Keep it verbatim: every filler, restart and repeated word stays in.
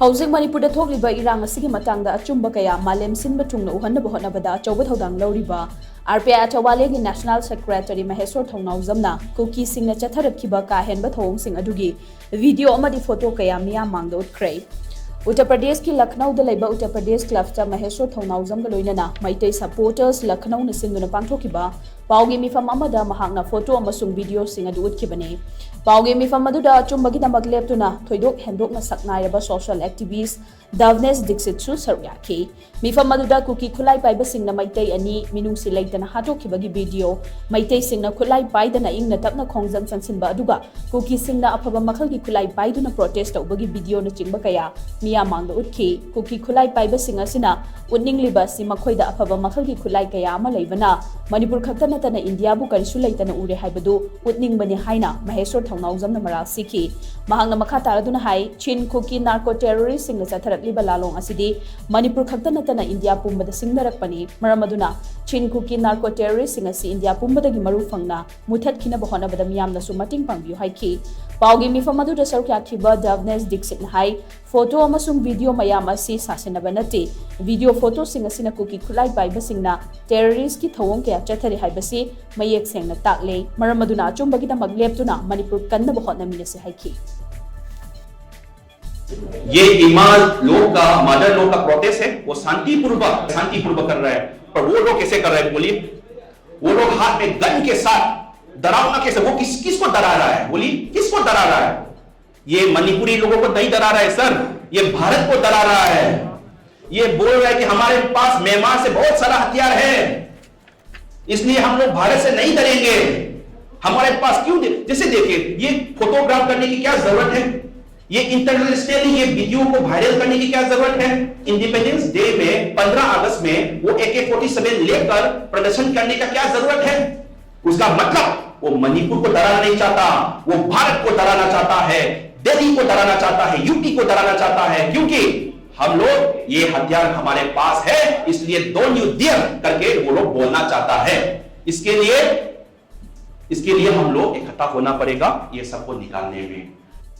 ꯍꯧꯖꯤꯛ ꯃꯅꯤꯄꯨꯔꯗ ꯊꯣꯛꯂꯤꯕ ꯏꯔꯥꯡ ꯑꯁꯤꯒꯤ ꯃꯇꯥꯡꯗ ꯑꯆꯨꯝꯕ ꯀꯌꯥ ꯃꯥꯂꯦꯝ ꯁꯤꯟꯕ ꯊꯨꯡꯅ ꯎꯍꯟꯅꯕ ꯍꯣꯠꯅꯕꯗ ꯑꯆꯧꯕ ꯊꯧꯗꯥꯡ ꯂꯧꯔꯤꯕ ꯑꯥꯔ ꯄꯤ ꯑꯥꯏ ꯑꯆꯧꯋꯥꯂꯦꯒꯤ ꯅꯦꯁꯅꯦꯜ ꯁꯦꯀ꯭ꯔꯦꯇꯔꯤ ꯃꯍꯦꯁꯣꯔ ꯊꯧꯅꯥꯎꯖꯝꯅ ꯀꯨꯀꯤꯁꯤꯡꯅ ꯆꯠꯊꯔꯛꯈꯤꯕ ꯀꯥ ꯍꯦꯟꯕ ꯊꯧꯑꯣꯡꯁꯤꯡ ꯑꯗꯨꯒꯤ ꯚꯤꯗꯤꯑꯣ ꯑꯃꯗꯤ ꯐꯣꯇꯣ ꯀꯌꯥ ꯃꯤꯌꯥꯝ ꯃꯥꯡꯗ ꯎꯠꯈ꯭ꯔꯦ꯫ ꯎꯠꯇꯔ ꯄ꯭ꯔꯗꯦꯁꯀꯤ ꯂꯈꯅꯧꯗ ꯂꯩꯕ ꯎꯠꯇꯔ ꯄ꯭ꯔꯗꯦꯁ ꯀ꯭ꯂꯕꯇ ꯃꯍꯦꯁꯣꯔ ꯊꯧꯅꯥꯎꯖꯝꯒ ꯂꯣꯏꯅꯅ ꯃꯩꯇꯩ ꯁꯄꯣꯔꯇꯔꯁ ꯂꯈꯅꯧꯅ ꯁꯤꯟꯗꯨꯅ ꯄꯥꯡꯊꯣꯛꯈꯤꯕ ꯄꯥꯎꯒꯤ ꯃꯤꯐꯝ ꯑꯃꯗ ꯃꯍꯥꯛꯅ ꯐꯣꯇꯣ ꯑꯃꯁꯨꯡ ꯚꯤꯗꯤꯑꯣꯁꯤꯡ ꯑꯗꯨ ꯎꯠꯈꯤꯕꯅꯤ꯫ ꯄꯥꯎꯒꯤ ꯃꯤꯐꯝ ꯑꯗꯨꯗ ꯑꯆꯨꯝꯕꯒꯤꯗꯃꯛ ꯂꯦꯞꯇꯨꯅ ꯊꯣꯏꯗꯣꯛ ꯍꯦꯟꯗꯣꯛꯅ ꯁꯛ ꯅꯥꯏꯔꯕ ꯁꯣꯁꯤꯌꯦꯜ ꯑꯦꯛꯇꯤꯚꯤꯁ꯭ꯠ ꯗꯚꯅꯦꯁ ꯗꯤꯛꯁꯤꯠꯁꯨ ꯁꯔꯨꯛ ꯌꯥꯈꯤ꯫ ꯃꯤꯐꯝ ꯑꯗꯨꯗ ꯀꯨꯀꯤ ꯈꯨꯠꯂꯥꯏ ꯄꯥꯏꯕꯁꯤꯡꯅ ꯃꯩꯇꯩ ꯑꯅꯤ ꯃꯤꯅꯨꯡꯁꯤ ꯂꯩꯇꯅ ꯍꯥꯠꯇꯣꯛꯈꯤꯕꯒꯤ ꯚꯤꯗꯤꯑꯣ, ꯃꯩꯇꯩꯁꯤꯡꯅ ꯈꯨꯠꯂꯥꯏ ꯄꯥꯏꯗꯅ ꯏꯪꯅ ꯇꯞꯅ ꯈꯣꯡꯖꯪ ꯆꯪꯁꯤꯟꯕ ꯑꯗꯨꯒ ꯀꯨꯀꯤꯁꯤꯡꯅ ꯑꯐꯕ ꯃꯈꯜꯒꯤ ꯈꯨꯠꯂꯥꯏ ꯄꯥꯏꯗꯨꯅ ꯄ꯭ꯔꯣꯇꯦꯁ ꯇꯧꯕꯒꯤ ꯚꯤꯗꯤꯑꯣꯅꯆꯤꯡꯕ ꯀꯌꯥ ꯃꯤꯌꯥꯝ ꯃꯥꯡꯗ ꯎꯠꯈꯤ꯫ ꯀꯨꯀꯤ ꯈꯨꯠꯂꯥꯏ ꯄꯥꯏꯕꯁꯤꯡ ꯑꯁꯤꯅ ꯎꯠꯅꯤꯡꯂꯤꯕ ꯑꯁꯤ ꯃꯈꯣꯏꯗ ꯑꯐꯕ ꯃꯈꯜꯒꯤ ꯈꯨꯠꯂꯥꯏ ꯀꯌꯥ ꯑꯃ ꯂꯩꯕꯅ ꯃꯅꯤꯄꯨꯔ ꯈꯛꯇ ꯅꯠꯇꯅ ꯏꯟꯗꯤꯌꯥꯕꯨ ꯀꯔꯤꯁꯨ ꯂꯩꯇꯅ ꯎꯔꯦ ꯍꯥꯏꯕꯗꯨ ꯎꯠꯅꯤꯡꯕꯅꯤ ꯍꯥꯏꯅ ꯃꯍꯦꯁꯣꯔ ꯊꯧꯅꯥꯎꯖꯝꯅ ꯃꯔꯥꯜ ꯁꯤꯈꯤ꯫ ꯃꯍꯥꯛꯅ ꯃꯈꯥ ꯇꯥꯔꯗꯨꯅ ꯍꯥꯏ, ꯆꯤꯟ ꯀꯨꯀꯤ ꯅꯥꯔꯀꯣ ꯇꯦꯔꯣꯔꯤꯁ꯭ꯠꯁꯤꯡꯅ ꯆꯠꯊꯔꯛꯂꯤꯕ ꯂꯥꯂꯣꯡ ꯑꯁꯤꯗꯤ ꯃꯅꯤꯄꯨꯔ ꯈꯛꯇ ꯅꯠꯇꯅ ꯏꯟꯗꯤꯌꯥ ꯄꯨꯝꯕꯗ ꯁꯤꯡꯅꯔꯛꯄꯅꯤ꯫ ꯃꯔꯝ ꯑꯗꯨꯅ ꯆꯤꯟ ꯀꯨꯀꯤ ꯅꯥꯔꯀꯣ ꯇꯦꯔꯣꯔꯤꯁ꯭ꯠꯁꯤꯡ ꯑꯁꯤ ꯏꯟꯗꯤꯌꯥ ꯄꯨꯝꯕꯗꯒꯤ ꯃꯔꯨ ꯐꯪꯅ ꯃꯨꯊꯠꯈꯤꯅꯕ ꯍꯣꯠꯅꯕꯗ ꯃꯤꯌꯥꯝꯅꯁꯨ ꯃꯇꯦꯡ ꯄꯥꯡꯕꯤꯌꯨ ꯍꯥꯏꯈꯤ꯫ ꯄꯥꯎꯒꯤ ꯃꯤꯐꯝ ꯑꯗꯨꯗ ꯁꯔꯨꯛ ꯌꯥꯈꯤꯕ ꯗꯚꯅꯦꯁ ꯗꯤꯛꯁꯤꯠꯅ ꯍꯥꯏ, ꯐꯣꯇꯣ ꯑꯃꯁꯨꯡ ꯚꯤꯗꯤꯑꯣ ꯃꯌꯥꯝ ꯑꯁꯤ ꯁꯥꯁꯤꯟꯅꯕ ꯅꯠꯇꯦ꯫ ꯚꯤꯗꯤꯑꯣ ꯐꯣꯇꯣꯁꯤꯡ ꯑꯁꯤꯅ ꯀꯨꯀꯤ ꯈꯨꯠꯂꯥꯏ ꯄꯥꯏꯕꯁꯤꯡꯅ ꯇꯦꯔꯣꯔꯤꯁ꯭ꯠꯀꯤ ꯊꯧꯑꯣꯡ ꯀꯌꯥ ꯆꯠꯊꯔꯤ ꯍꯥꯏꯕꯁꯤ ꯃꯌꯦꯛ ꯁꯦꯡꯅ ꯇꯥꯛꯂꯦ꯫ ꯃꯔꯝ ꯑꯗꯨꯅ ꯑꯆꯨꯝꯕꯒꯤꯗꯃꯛ ꯂꯦꯞꯇꯨꯅ ꯃꯅꯤꯄꯨꯔ ꯀꯟꯅꯕ ꯍꯣꯠꯅꯃꯤꯟꯅꯁꯤ ꯍꯥꯏꯈꯤ꯫ ये इमाम लोग का, मदर लोग का प्रोटेस्ट है, वो शांतिपूर्वक, शांतिपूर्वक कर रहा है। पर वो लोग कैसे कर रहे हैं बोलिए? वो लोग हाथ में गन के साथ डरावना कैसे, वो किस, किसको डरा रहा है बोलिए? किसको डरा रहा है? ये मणिपुरी लोगों को नहीं डरा रहा है सर, ये भारत को डरा रहा है। ये बोल रहा है कि हमारे पास म्यांमार से बहुत सारा हथियार है, इसलिए हम लोग भारत से नहीं डरेंगे। हमारे पास क्यों दे-, जैसे देखिए, ये फोटोग्राफ करने की क्या जरूरत है? ये इंटरनेशनली ये वीडियो को वायरल करने की क्या जरूरत है? इंडिपेंडेंस डे में, पन्द्रह अगस्त में वो ए के फ़ोर्टी सेवन लेकर प्रदर्शन करने का क्या जरूरत है? उसका मतलब वो मणिपुर को डराना नहीं चाहता, वो भारत को डराना चाहता है, दिल्ली को डराना चाहता है, यू पी को डराना चाहता है, क्योंकि हम लोग, ये हथियार हमारे पास है, इसलिए डोंट यू डेयर करके वो लोग बोलना चाहता है। इसके लिए, इसके लिए हम लोग इकट्ठा होना पड़ेगा ये सबको निकालने में।